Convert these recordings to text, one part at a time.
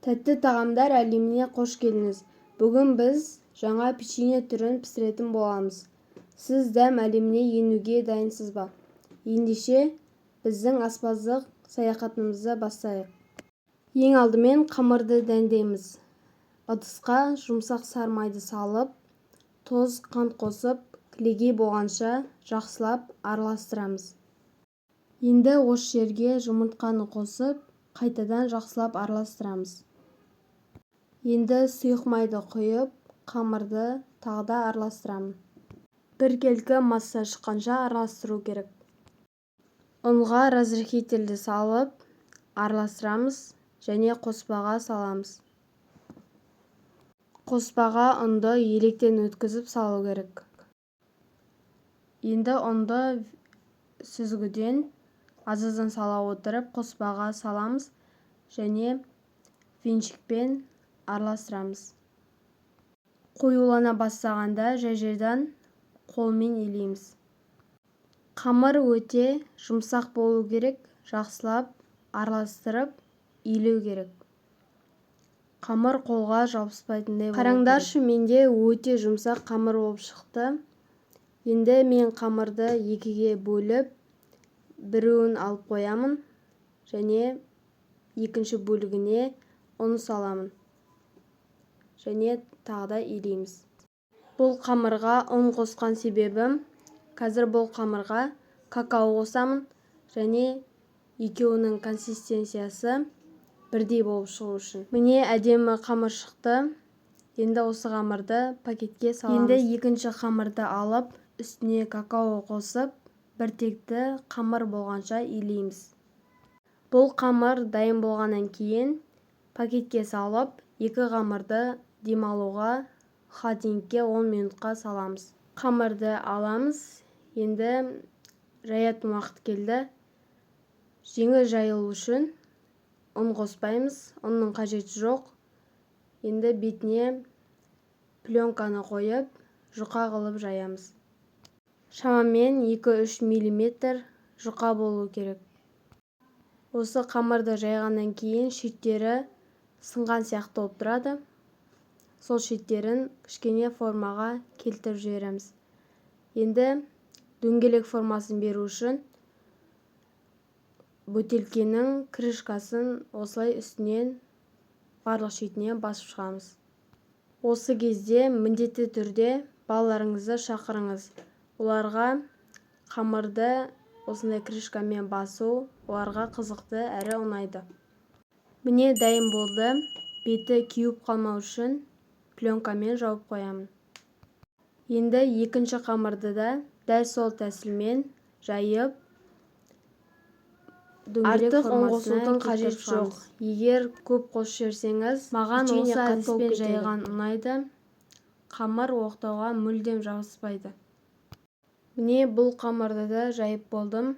Тәтті тағамдар әлеміне қош келдіңіз! Бүгін біз жаңа печенье түрін пісіретін боламыз. Сіз дәм әлеміне енуге дайынсыз ба? Ендеше, біздің аспаздық саяхатымызды бастайық. Ең алдымен қамырды дайындаймыз. Ыдысқа жұмсақ сары майды салып, тұз, қант қосып, кілегей болғанша жақсылап араластырамыз. Енді осы жерге жұмыртқаны қосып, қайтадан жақсылап араластырамыз. Енді сұйық майды құйып, қамырды тағы да араластырамын. Біркелкі масса шыққанша араластыру керек. Ұнға разрыхлительді салып, араластырамыз және қоспаға саламыз. Қоспаға ұнды електен өткізіп салу керек. Енді ұнды сүзгіден аз-аздан сала отырып, қоспаға саламыз және венчикпен араластырамыз. Қоюлана бастағанда жай-жайдан қолмен илейміз. Қамыр өте жұмсақ болу керек, жақсылап араластырып илеу керек. Қамыр қолға жабыспайтындай болу керек. Қараңдаршы, менде өте жұмсақ қамыр болып шықты. Енді мен қамырды екіге бөліп, біреуін алып қоямын және екінші бөлігіне ұн саламын. Және тағы да илейміз. Бұл қамырға ұн қосқан себебім, қазір бұл қамырға какао қосамын және екеуінің консистенциясы бірдей болып шығу үшін. Міне, әдемі қамыр шықты. Енді осы қамырды пакетке саламыз. Енді екінші қамырды алып, үстіне какао қосып, біртекті қамыр болғанша илейміз. Бұл қамыр дайын болғаннан кейін пакетке салып, екі қамырды демалуға холодильникке 10 минутқа саламыз. Қамырды аламыз. Енді жаятын уақыт келді. Жеңіл жайылу үшін ұн қоспаймыз, ұнның қажеті жоқ. Енді бетіне пленканы қойып, жұқа қылып жаямыз. Шамамен 2-3 миллиметр жұқа болу керек. Осы қамырды жайғаннан кейін шеттері сынған сияқты болып тұрады. Сол шеттерін кішкене формаға келтіріп жібереміз. Енді дөңгелек формасын беру үшін бөтелкенің крышкасын осылай үстінен барлық шетінен басып шығамыз. Осы кезде міндетті түрде балаларыңызды шақырыңыз. Оларға қамырды осындай крышкамен басу оларға қызықты әрі ұнайды. Міне, дайын болды. Беті кеуіп қалмау үшін пленкамен жауып қоямын. Енді екінші қамырды да дәл сол тәсілмен жайып, дөңгелек. Артық ұн қосудың қажеті жоқ. Егер көп қосып жіберсеңіз, маған осы әдіспен жайған ұнайды. Қамыр оқтауға мүлдем жабыспайды. Міне, бұл қамырды да жайып болдым.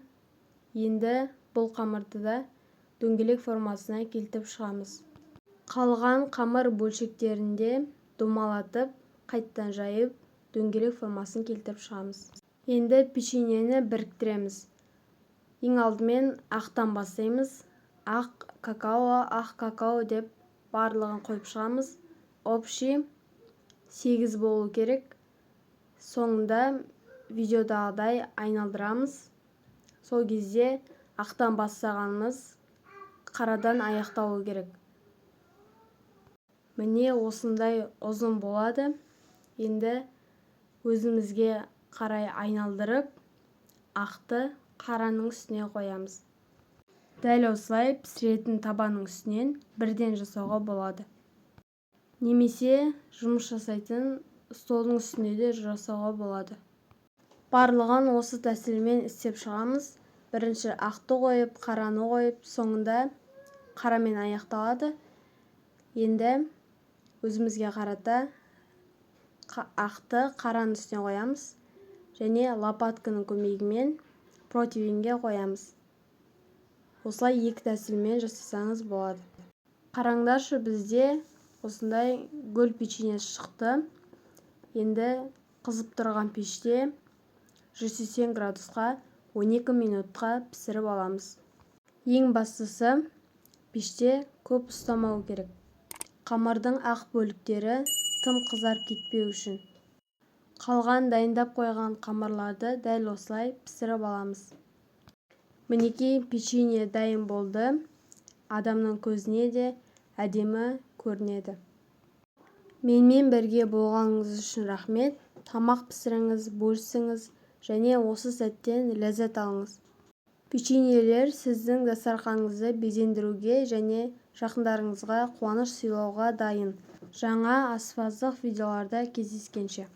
Енді бұл қамырды да дөңгелек формасына келтіріп шығамыз. Қалған қамыр бөлшектерін де домалатып, қайтадан жайып, дөңгелек формасын келтіріп шығамыз. Енді печеньені біріктіреміз. Ең алдымен ақтан бастаймыз. Ақ какао, ақ какао деп барлығын қойып шығамыз. Общий 8 болу керек. Соңында видеодағыдай айналдырамыз. Сол кезде ақтан бастағанымыз қарадан аяқталу керек. Міне, осындай ұзын болады. Енді өзімізге қарай айналдырып, ақты қараның үстіне қоямыз. Дәл осылай пісіретін табаның үстінен бірден жасауға болады. Немесе жұмыс жасайтын столдың үстінде де жасауға болады. Барлығын осы тәсілмен істеп шығамыз. Бірінші ақты қойып, қараны қойып, соңында қарамен аяқталады. Енді өзімізге қарата ақты қараның үстіне қоямыз және лопатканың көмегімен противеньге қоямыз. Осылай екі тәсілмен жасасаңыз болады. Қараңдаршы, бізде осындай гүл печеньесі шықты. Енді қызып тұрған пеште 180 градусқа 12 минутқа пісіріп аламыз. Ең бастысы, пеште көп ұстамау керек. Қамырдың ақ бөліктері тым қызарып кетпеу үшін. Қалған дайындап қойған қамырларды дәл осылай пісіріп аламыз. Мінекей, печенье дайын болды. Адамның көзіне де әдемі көрінеді. Менімен бірге болғаныңыз үшін рахмет. Тамақ пісіріңіз, бөлісіңіз және осы сәттен ләззат алыңыз. Печеньелер сіздің дастарқаныңызды безендіруге және жақындарыңызға қуаныш сыйлауға дайын. Жаңа аспаздық видеоларда кездескенше!